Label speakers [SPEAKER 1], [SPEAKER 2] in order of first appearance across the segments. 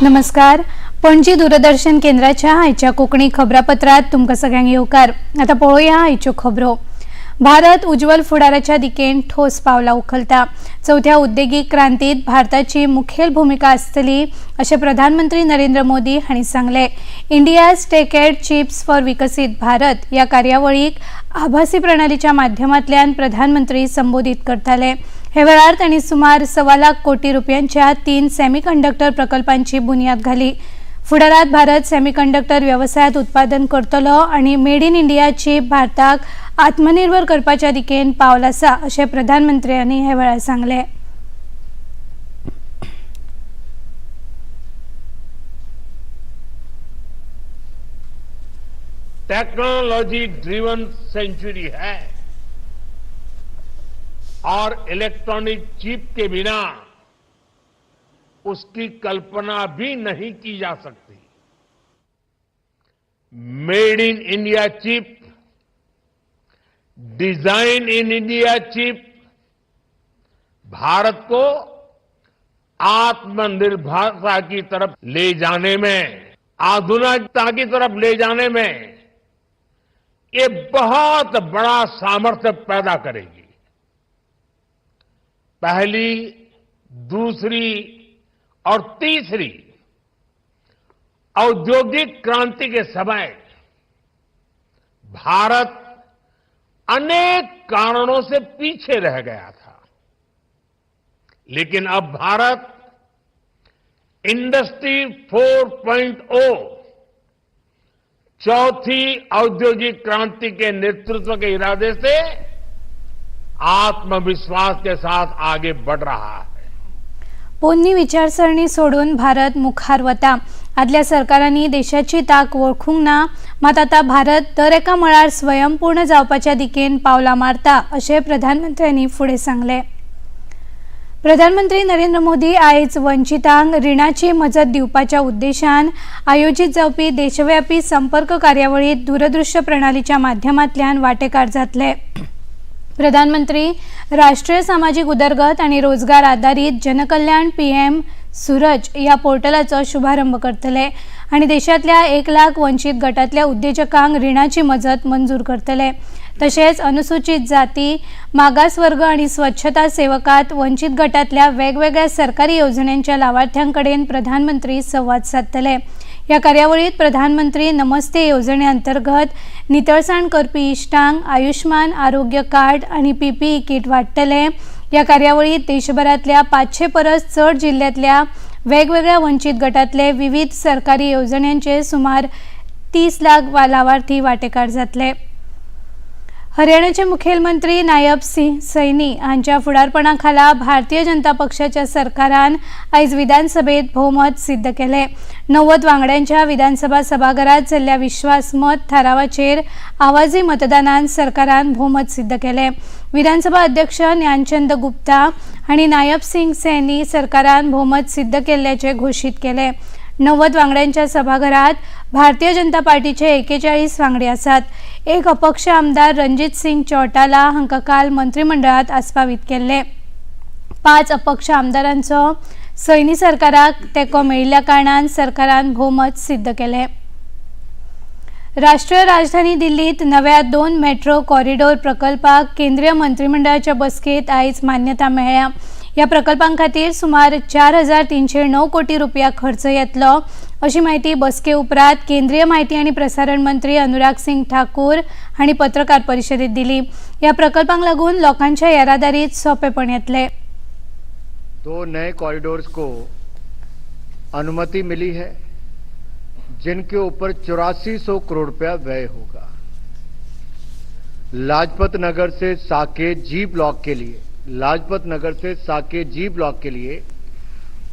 [SPEAKER 1] नमस्कार, पणजी दूरदर्शन केंद्राच्या आयच्या कोंकणी खबरापत्रात तुमकां सगळ्यांक येवकार. आतां पळोवया आयच्यो खबरो. भारत उज्ज्वल फुडाराच्या दिकेन ठोस पावलां उखलता. चवथ्या उद्देगीक क्रांतीत भारताची मुखेल भुमिका आसतली अशें प्रधानमंत्री नरेंद्र मोदी हांणी सांगलें. इंडियाज टेकेड चिप्स फॉर विकसीत भारत ह्या कार्यावळीक आभासी प्रणालीच्या माध्यमांतल्यान प्रधानमंत्री संबोधीत करताले. हे वेळार तांणी सुमार 1.25 लाख कोटी रुपयांच्या 3 सेमीकंडक्टर प्रकल्पांची बुन्याद घाली. फुडारात भारत सेमीकंडक्टर वेवसायांत उत्पादन करतलो आनी मेड इन इंडिया चीप भारताक आत्मनिर्भर करपाच्या दिकेन पावल आसा अशें प्रधानमंत्र्यांनी हे वेळार सांगलें.
[SPEAKER 2] टेक्नोलॉजी ड्रिवन सेंचुरी है और इलेक्ट्रॉनिक चिप के बिना उसकी कल्पना भी नहीं की जा सकती। Made in India chip, design in India chip Bharat को आत्मनिर्भरता की तरफ ले जाने में, आधुनिकता की तरफ ले जाने में ये बहुत बड़ा सामर्थ्य पैदा करेगी। पहली, दूसरी और तीसरी औद्योगिक क्रांति के समय भारत अनेक कारणों से पीछे रह गया था, लेकिन अब भारत इंडस्ट्री 4.0 चौथी औद्योगिक क्रांति के नेतृत्व के इरादे से आत्मविश्वास के साथ आगे बढ़ रहा है।
[SPEAKER 1] पोन्नी विचारसरणी सोडून भारत मुखार वता. आदल्या सरकारांनी देशाची तांक वळखूंक ना, मात आतां भारत दर एका मळार स्वयंपूर्ण जावपाच्या दिकेन पावलां मारता अशें प्रधानमंत्र्यांनी फुडें सांगलें. प्रधानमंत्री नरेंद्र मोदी आयज वंचितांक रिणाची मजत दिवपाच्या उद्देशान आयोजीत जावपी देशव्यापी संपर्क कार्यावळीत दूरदृश्य प्रणालीच्या माध्यमांतल्यान वांटेकार जातले. प्रधानमंत्री राष्ट्रीय सामाजीक उदरगत आनी रोजगार आदारीत जनकल्याण पीएम सूरज ह्या पोर्टलाचो शुभारंभ करतले आनी देशांतल्या 1 लाख वंचीत गटांतल्या उद्देजकांक रिणाची मजत मंजूर करतले. तशेंच अनुसूचित जाती, मागासवर्ग आनी स्वच्छता सेवकात वंचीत गटांतल्या वेगवेगळ्या सरकारी येवजण्यांच्या लावार्थ्यां कडेन प्रधानमंत्री संवाद सादतले. ह्या कार्यावळीत प्रधानमंत्री नमस्ते येवजणे अंतर्गत नितळसाण करपी इश्टांक आयुष्मान आरोग्य कार्ड आनी पीपीई किट वांट्टले. ह्या कार्यावळीत देशभरांतल्या 500 परस चड जिल्ल्यांतल्या वेगवेगळ्या वंचीत गटांतले विविध सरकारी येवजण्यांचे सुमार 30 लाख लावार्थी वांटेकार जातले. हरियाणाचे मुखेलमंत्री नायब सिंह सैनी हांच्या फुडारपणा खाला भारतीय जनता पक्षाच्या सरकारान आयज विधानसभेत भोवमत सिद्ध केलें. 90 वांगड्यांच्या विधानसभा सभाघरात जाल्ल्या विश्वासमत थारावाचेर आवाजी मतदानान सरकारान भोवमत सिद्ध केलें. विधानसभा अध्यक्ष ज्ञानचंद गुप्ता हांणी नायब सिंग सैनी सरकारान भोवमत सिद्ध केल्ल्याचें घोशीत केलें. 90 वांगड्यांच्या सभाघरात भारतीय जनता पार्टीचे 41 वांगडी आसात. एक अपक्ष आमदार रणजित सिंग चौटाला हांकां काल मंत्रिमंडळात आस्पावीत केल्ले. 5 अपक्ष आमदारांचो सैनी सरकाराक तेंको मेळिल्ल्या कारणान सरकारान भोवमत सिद्ध केलें. राष्ट्रीय राजधानी दिल्लीत नव्या 2 मेट्रो कॉरिडोर प्रकल्पाक केंद्रीय मंत्रिमंडळाच्या बसकेत आयज मान्यता मेळ्ळ्या. ह्या प्रकल्पां खातीर सुमार 4309 कोटी रुपया खर्च येतलो अशी म्हायती बसके उपरांत केंद्रीय म्हायती आनी प्रसारण मंत्री अनुराग सिंग ठाकूर हांणी पत्रकार परिशदेत दिली. ह्या प्रकल्पांक लागून लोकांच्या येरादारीत सोंपेपण येतले.
[SPEAKER 3] 2 नए कॉरिडोर्स को अनुमति मिली है, जिनके ऊपर 8400 करोड़ रुपया व्यय होगा। लाजपत नगर से साकेत जी ब्लॉक के लिए, लाजपत नगर से साकेत जी ब्लॉक के लिए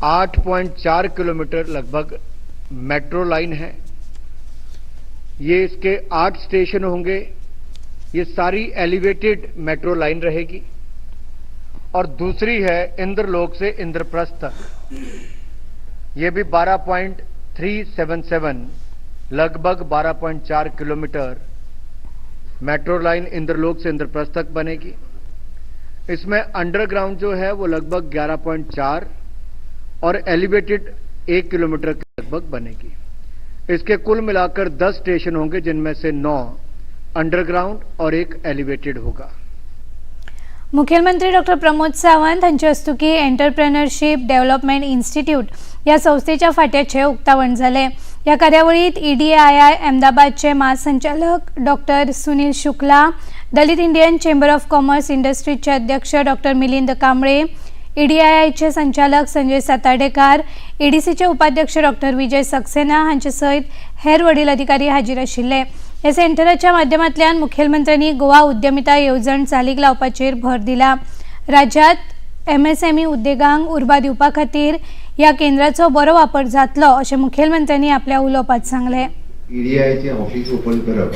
[SPEAKER 3] 8.4 किलोमीटर लगभग मेट्रो लाइन है। ये इसके 8 स्टेशन होंगे। ये सारी एलिवेटेड मेट्रो लाइन रहेगी। और दूसरी है इंद्रलोक से इंद्रप्रस्थ तक, ये भी 12.377, लगभग 12.4 किलोमीटर मेट्रो लाइन इंद्रलोक से इंद्रप्रस्थ तक बनेगी। इसमें अंडरग्राउंड जो है वो लगभग 11.4 और एलिवेटेड 1 किलोमीटर के लगभग बनेगी। इसके कुल मिलाकर 10 स्टेशन होंगे, जिनमें से 9 अंडरग्राउंड और एक एलिवेटेड होगा।
[SPEAKER 1] मुख्यमंत्री डॉक्टर प्रमोद सावंत हांचे हस्तुकीं एंटरप्रेनरशीप डेव्हलपमेंट इन्स्टिट्यूट ह्या संस्थेच्या फाट्याचें उक्तावण जालें। ह्या कार्यावळींत ईडीआयआय अहमदाबादचे म्हासंचालक doctor Sunil Shukla, Dalit Indian chamber of commerce इंडस्ट्रीजचे अध्यक्ष डॉक्टर मिलिंद कांबळे, ईडीआयआयचे संचालक संजय सातार्डेकार, ईडीसीचे उपाध्यक्ष डॉक्टर विजय सक्सेना हांचे सयत हेर वडील अधिकारी हाजीर आशिल्ले। ह्या सेंटराच्या माध्यमांतल्यान मुखेलमंत्र्यांनी गोवा उद्यमिता येवजण चालीक लावपाचेर भर दिला। राज्यांत एमएसएमई उद्देगांक उर्बा दिवपा खातीर ह्या केंद्राचो बरो वापर जातलो अशें मुखेलमंत्र्यांनी आपल्या उलोवपांत सांगलें।
[SPEAKER 4] ईडीआयचें ऑफिस ओपन करप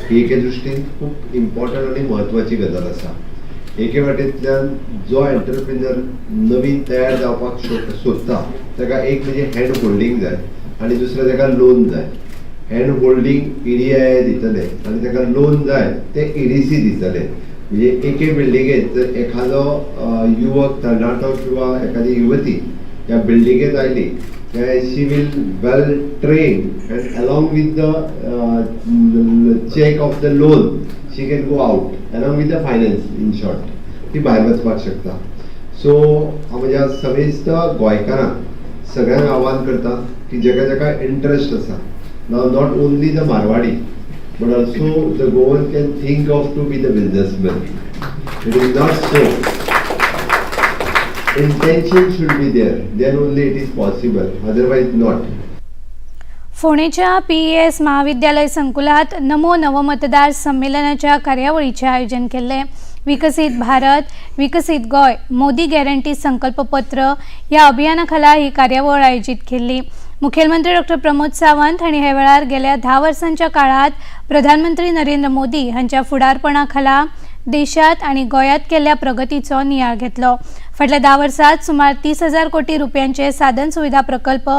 [SPEAKER 4] ही एके दृश्टीन खूब इम्पॉर्टंट आनी म्हत्वाची गजाल आसा। एके वाटेंतल्यान जो एंटरप्रिनर नवीन तयार जावपाक सोदता, ताका एक म्हणजे हँड होल्डींग जाय आनी दुसरें ताका लोन जाय। हँड होल्डींग ईडीआय दितले आनी ताका लोन जाय ते ईडीसी दितले। म्हणजे एके बिल्डिंगेंत जर एखादो युवक, तरणाटो किंवा एखादी युवती ह्या बिल्डिंगेंत आयली काय she will well train and along with the cheque of the loan she can go out along with the finance. In short, ती भायर वचपाक शकता। सो हांव म्हज्या समेस्त गोंयकारांक सगळ्यांक आव्हान करता की जेका जेका इंट्रस्ट आसा, now not only the Marwari but also the Goan can think of to be the businessman. It is not so. Intention should be there, then only it is possible, otherwise not.
[SPEAKER 1] फोंडेच्या PES महाविद्यालय संकुलात नमो नवमतदार संमेलनाच्या कार्यावळीचें आयोजन केल्लें। विकसीत भारत, विकसीत Goa, Modi guarantee संकल्पपत्र ह्या अभियाना खाला ही कार्यावळ आयोजीत केल्ली। मुखेलमंत्री डॉक्टर प्रमोद सावंत हांणी ह्या वेळार गेल्या 10 वर्सांच्या काळात प्रधानमंत्री नरेंद्र मोदी हांच्या फुडारपणा खाला देशात आनी गोंयांत केल्ल्या प्रगतीचो नियाळ घेतलो। फाटल्या 10 वर्सात सुमार 30,000 कोटी रुपयांचे साधन सुविधा प्रकल्प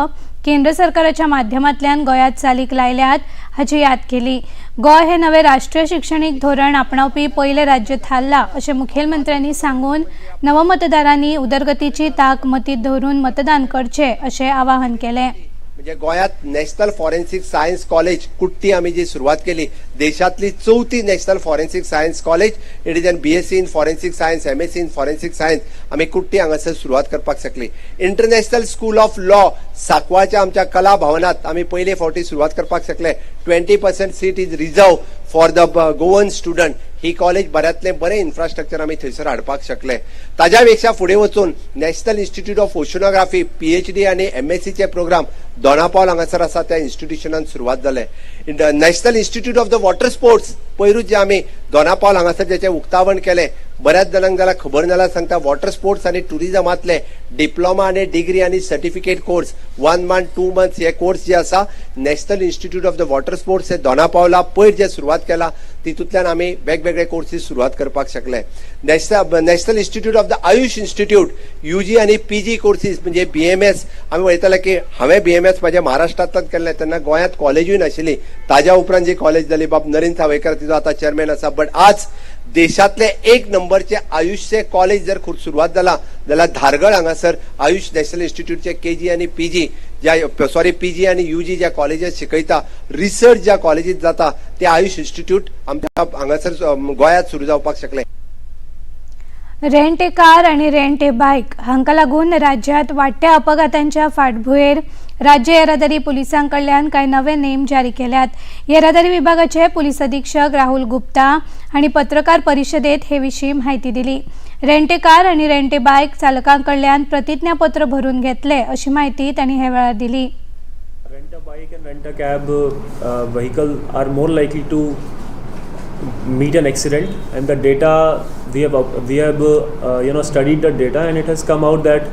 [SPEAKER 1] केंद्र सरकाराच्या माध्यमांतल्यान गोंयांत चालीक लायल्यात हाची याद केली। गोंय हे नवे राष्ट्रीय शिक्षणीक धोरण आपणावपी पयलें राज्य थारलां अशें मुखेलमंत्र्यांनी सांगून नवमतदारांनी उदरगतीची ताक मतींत धरून मतदान करचें अशें आवाहन केलें।
[SPEAKER 5] म्हणजे गोंयांत national forensic science college Curti आमी जी सुरवात केली, देशांतली चवथी national forensic science college. It is an BSc in forensic science, MSc in forensic science आमी कुर्टी हांगासर सुरवात करपाक शकली। इंटरनॅशनल स्कूल ऑफ लॉ सांकवाळच्या आमच्या कला भवनात आमी पयले फावटी सुरवात करपाक शकले। 20% seat is reserve for the Goan student. He college बऱ्यांतलें बरें इन्फ्रास्ट्रक्चर आमी थंयसर हाडपाक शकले। ताज्या पेक्षा फुडें वचून national institute of oceanography PhD आनी एमएससीचे प्रोग्राम दोनापावल हांगासर आसा, त्या इन्स्टिट्युशनान सुरवात जाले। National institute of the water sports पयरूच जे आमी दोनापावल हांगासर जेचें उक्तावण केलें, बऱ्याच जाणांक जाल्यार खबर नाल्यार सांगता, वॉटर स्पोर्ट्स आनी टुरिजमांतले डिप्लोमा आनी डिग्री आनी certificate course, one month, 2 months हे कोर्स जे आसा, national institute of the water sports हे दोनापावला पयर जे सुरवात केला, तितूंतल्यान आमी वेगवेगळे कोर्सीस सुरवात करपाक शकले। National institute of the Ayush institute UG आनी पीजी कोर्सीस, म्हणजे बीएमएस आमी पळयताले की हांवें बीएमएस म्हाज्या महाराष्ट्रांतल्यान केल्लें, तेन्ना गोंयांत कॉलेजूय नाशिल्ली। ताज्या उपरांत जी कॉलेज जाली, बाब नरेंद्र सावयकर तिजो आतां चेअरमॅन आसा, बट आज देशांतले एक नंबरचे आयुषचे कॉलेज जर खूब सुरवात जाला जाल्यार धारगळ हांगासर आयुष नॅशनल इन्स्टिट्यूटचे केजी आनी पीजी ज्या, सॉरी, पीजी आनी युजी ज्या कॉलेजीत शिकयता, रिसर्च ज्या कॉलेजीत जाता, ते आयुष इन्स्टिट्यूट आमच्या हांगासर गोंयांत सुरू जावपाक शकले।
[SPEAKER 1] रेंट ए कार आणि रेंट ए बायक हांकां लागून राज्यांत वाडट्या अपघातांच्या फाटभुंयेर राज्य येरादारी पुलिसां कडल्यान कांय नवे नेम जारी केल्यात। येरादारी विभागाचे पुलीस अधीक्षक राहुल गुप्ता हांणी पत्रकार परिशदेत हे विशीं म्हायती दिली। रेंट ए कार आणि रेंट ए बायक चालकां कडल्यान प्रतिज्ञापत्र भरून घेतले अशी म्हायती तांणी हे वेळार दिली।
[SPEAKER 6] Rent a bike and rent a cab vehicle are more likely to meet an accident, and the data we have studied the data, and it has come out that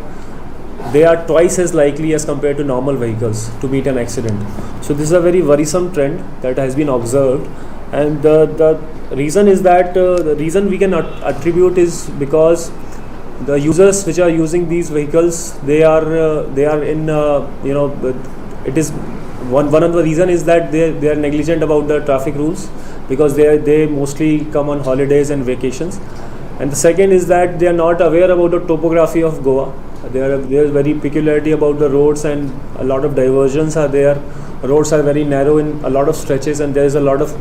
[SPEAKER 6] they are twice as likely as compared to normal vehicles to meet an accident. So this is a very worrisome trend that has been observed, and the reason is that the reason we can attribute is because the users which are using these vehicles, they are in you know it is one of the reason is that they are negligent about the traffic rules because they mostly come on holidays and vacations. And the second is that they are not aware about the topography of Goa. There is very peculiarity about the roads, and a lot of diversions are there. Roads are very narrow in a lot of stretches, and there is a lot of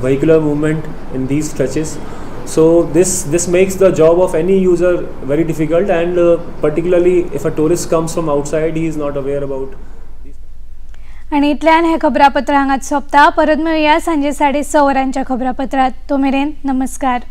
[SPEAKER 6] vehicular movement in these stretches. So this makes the job of any user very difficult, and particularly if a tourist comes from outside, he is not aware about.
[SPEAKER 1] आनी इतल्यान हें खबरापत्र हांगाच सोंपता. परत मेळुया सांजे 6:30 वरांच्या खबरापत्रात. तो मेरेन नमस्कार.